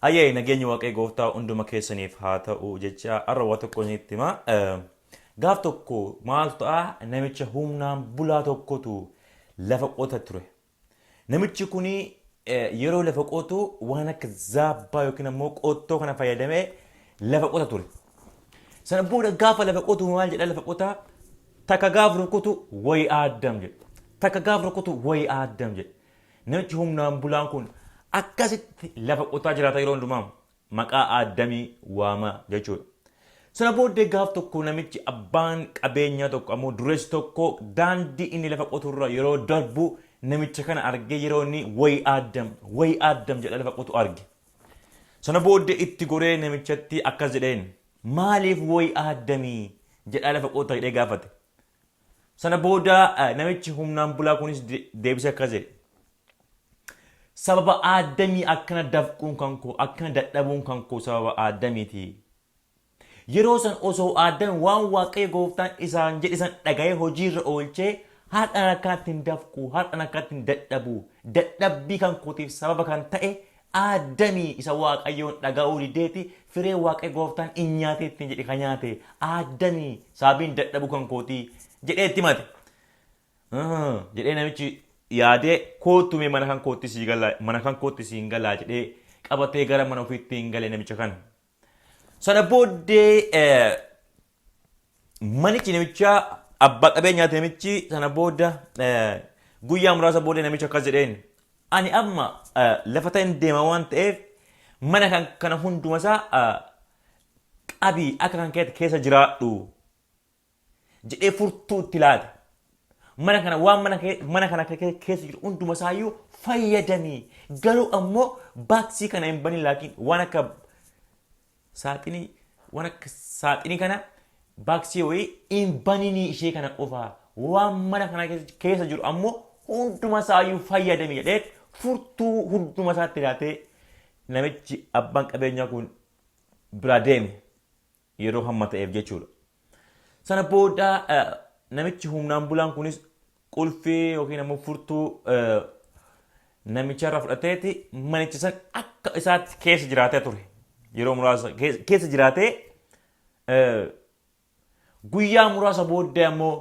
Hayyee, nageenyi Waaqayyo gooftaa hunduma keessaniif haa ta'u jecha har'a waa tokko isinitti hima. Gaaf tokko maaltu ta'a? Namicha humnaan bulaa tokkotu lafa qota ture. Namichi kun yeroo lafa qotu waan akka zaabbaa yookiin ammoo qottoo kana fayyadamee lafa qota ture. Sana booda gaafa lafa qotu maal jedha lafa qotaa? Takka gaaf rukutu wayi aaddam jedha. Takka gaaf rukutu wayi aaddam jedha. Namichi humnaan bulaan kun akkasitti lafa qotaa jiraata, yeroo hundumaa maqaa aaddamii waama jechuudha. Sana booddee gaaf tokko namichi abbaan qabeenyaa tokko ammoo dureessi tokko daandii inni lafa qoturra yeroo darbu namicha kana argee, yeroo inni wayi aaddam, wayi aaddam jedha lafa qotu arge. Sana booddee itti goree namichatti akkas jedheen, "Maaliif wayi aaddamii jedhaa lafa qota?" jedhee gaafate. Sana booda namichi humnaan bulaa kunis deebisee akkas jedhe. "Sababa aaddamii akkana dafquun kan koo, akkana dadhabuun kan koo sababa aaddamiiti. Yeroo san osoo aaddami waan Waaqayyo gooftaan isaan jedhe san dhaga'ee hojiirra oolchee, har'an akkanatti hin dafqu, har'an akkanatti hin dadhabu. Dadhabbii kan kootiif sababa kan ta'e aaddamii isa Waaqayyoon dhaga'uu dideeti firee Waaqayyo gooftaan hin nyaatee ittiin jedhe kan nyaate aaddamii sababiin dadhabuu kan kootii," jedhee itti himate. Jedhee namichi yaadee, "Kootu mee mana kan kootti sii galaa, mana kan kootti siin galaa," jedhee qabatee gara mana ofiitti hin gale namicha kana. Sana booddee manichi namicha abbaa qabeenyaati namichi. Sana booda guyyaa muraasa booda namicha akkas jedheen, "Ani amma lafa ta'in deema waan ta'eef, mana kan kana hunduma isaa qabii, akka kan keessa keessa jiraadhu," jedhee furtuu itti laate. "Mana kana, waan mana kana keessa jiru hunduma isaayyuu fayyadamii, garuu ammoo baaksii kana hin banin, laakiin waan akka saaxinii kana, baaksii wayii hin baninii, ishee kana qofaa, waan mana kana keessa jiru ammoo hunduma isaayyuu fayyadamii," jedhee furtuu hunduma isaatti laatee namichi abbaan qabeenyaa kun biraa deeme yeroo hamma ta'eef jechuudha. Sana booda namichi humnaan bulaan kunis qulfii yookiin ammoo furtuu namicha irraa fudhateeti manicha san akka isaatti keessa jiraatee ture. Yeroo muraasa keessa jiraatee, guyyaa muraasa booddee ammoo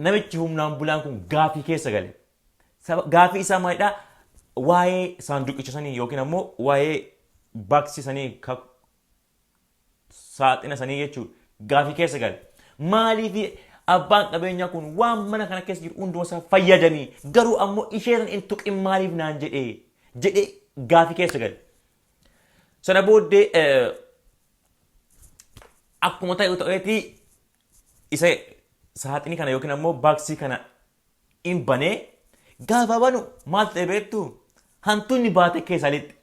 namichi humnaan bulaan kun gaafii keessa gale. Gaafii isaa maalidhaa? Waa'ee saanduqicha sanii yookiin ammoo waa'ee baaksii sanii, saaxina sanii jechuudha. Gaafii keessa gale. Maaliif abbaan qabeenyaa kun waan mana kana keessa jiru hunduma isaa fayyadamii, garuu ammoo ishee san hin tuqin maaliif naan jedhee jedhee gaafii keessa gale. Sana booddee akkuma ta'e ta'eetii isa saaxinii kana yookiin ammoo baaksii kana hin banee. Gaafa banu maal ta'e beektu? Hantuunni baatee keessa lixxe.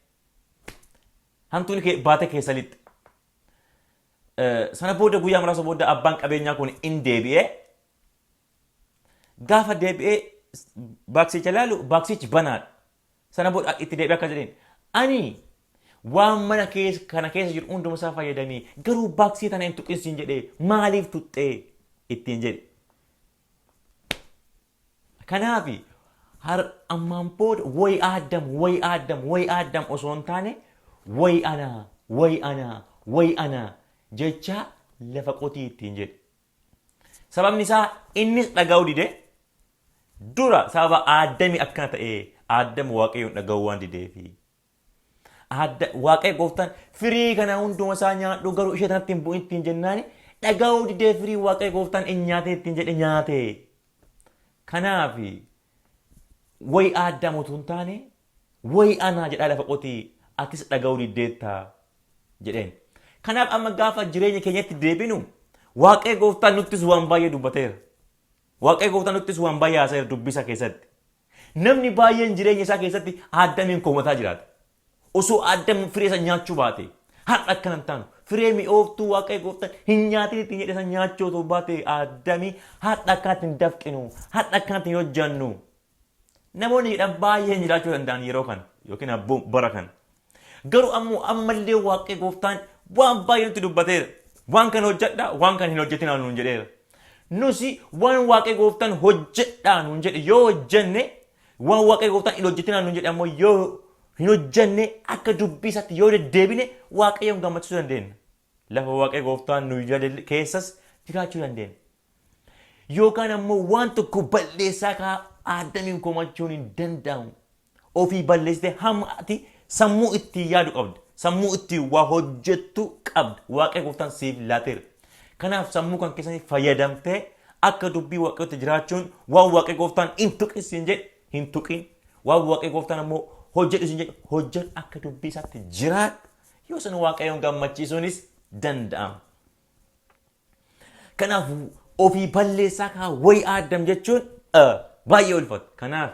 Hantuunni baatee keessa lixxe. Sana booda guyyaa muraasa booda abbaan qabeenyaa kun in deebi'ee. Gaafa deebi'ee baaksicha ilaalu, baaksichi banaadha. Sana booda itti deebi'ee akka jedheen, "Ani waan mana keessa kana keessa jiru hunduma isaa fayyadamii, garuu baaksii tana hin tuqin siin jedhee, maaliif tuqxee?" ittiin jedhe. Kanaaf har ammaan booda wayi aaddam, wayi aaddam, wayi aaddam osoo hin taane, wayi anaa, wayi anaa, wayi anaa jecha lafa qotii ittiin jedhe. Sababni isaa innis dhaga'uu dide dura sababa aaddami akkana ta'e, aaddam Waaqayyoon dhaga'uu waan dideefi. Waaqayyo gooftaan firii kana hunduma isaa nyaadhu, garuu ishee tanatti hin bu'in ittiin jennaani, dhaga'uu didee firii Waaqayyo gooftaan hin nyaate ittiin jedhe nyaate. Kanaaf wayi aaddam utuu hin taane, wayi anaa jedhaa lafa qotii, atis dhaga'uu diddeettaa jedheen. Kanaaf amma gaafa jireenya keenyatti deebinu, Waaqayyo gooftaan nuttis waan baay'ee dubbateera. Waaqayyo gooftaan nuttis waan baay'ee haasa'eera dubbisa keessatti. Namni baay'een jireenya isaa keessatti aaddamiin komataa jiraata. Osoo aaddam firee isa nyaachuu baate har'a akkana hin taanu. Firee mi'ooftuu Waaqayyo gooftaan hin nyaatin ittiin jedhe san nyaachuu otoo baate aaddamii, har'a akkanatti hin dafqinu, har'a akkanatti hin hojjannu. Namoonni jedhan baay'een jiraachuu danda'an yeroo kana yookiin abboo bara kana. Garuu ammoo ammallee Waaqayyo gooftaan waan baay'ee nutti dubbateera. Waan kana hojjedhaa, waan kana hin hojjetinaa nuun jedheera. Nusi waan Waaqayyo gooftaan hojjedhaa nuun jedhe yoo hojjenne, waan Waaqayyo gooftaan hin hojjetinaa nuun jedhe ammoo yoo hin hojjenne akka dubbii isaatti yoo deddeebine Waaqayyoon gammachiisuu dandeenya. Lafa Waaqayyo gooftaan nu yaade keessas jiraachuu dandeenya. Yookaan ammoo waan tokko balleessaa kaa Addamiin komachuun hin danda'amu. Ofii balleessitee hamma ati sammuu ittiin yaadu qabda. Sammuu ittiin waa hojjettu qabda. Waaqayyo gooftaan siif laateera. Kanaaf sammuu kan keessanii fayyadamtee akka dubbii Waaqayyootti jiraachuun waan Waaqayyo gooftaan hin tuqin siin jedhe hin tuqin. Waan Waaqayyo gooftaan ammoo hojjedhu siin jedhe hojjedhu akka dubbii isaatti jiraadhu. Yoo sana Waaqayyoon gammachiisuunis danda'ama. Kanaaf ofii balleessaa kaa wayi Addam jechuun baay'ee ulfaata. Kanaaf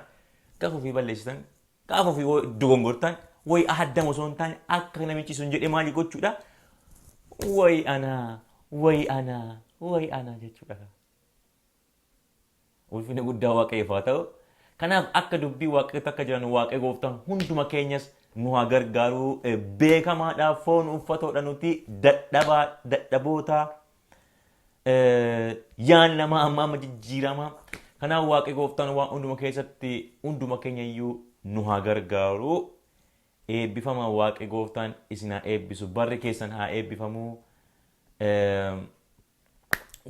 gaafa ofii balleessitan gaafa ofii dogongortan wayi Addam osoo hin taane akka namichi sun jedhe maali gochuudha? Wayi anaa, wayi anaa, wayi anaa jechuudha. Ulfina guddaa Waaqayyoof haa ta'u. Kanaaf akka dubbii Waaqayyootti akka jiran Waaqayyo gooftaan hunduma keenyas nu haa gargaaru. Beekamaadha foon uffatoodha nuti dadhabaa dadhaboota yaan namaa amma amma jijjiirama. Kanaaf Waaqayyo gooftaan waan hunduma keessatti hunduma keenya iyyuu nu haa gargaaru. Eebbifama Waaqayyo gooftaan isin haa eebbisu. Barri keessan haa eebbifamu.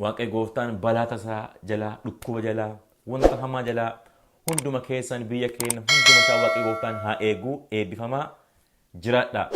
Waaqayyo gooftaan balaa tasaa jalaa, dhukkuba jalaa, wanta hamaa jalaa hunduma keessan biyya keenya hunduma isaa Waaqayyo gooftaan haa eegu. Eebbifamaa jiraadhaa.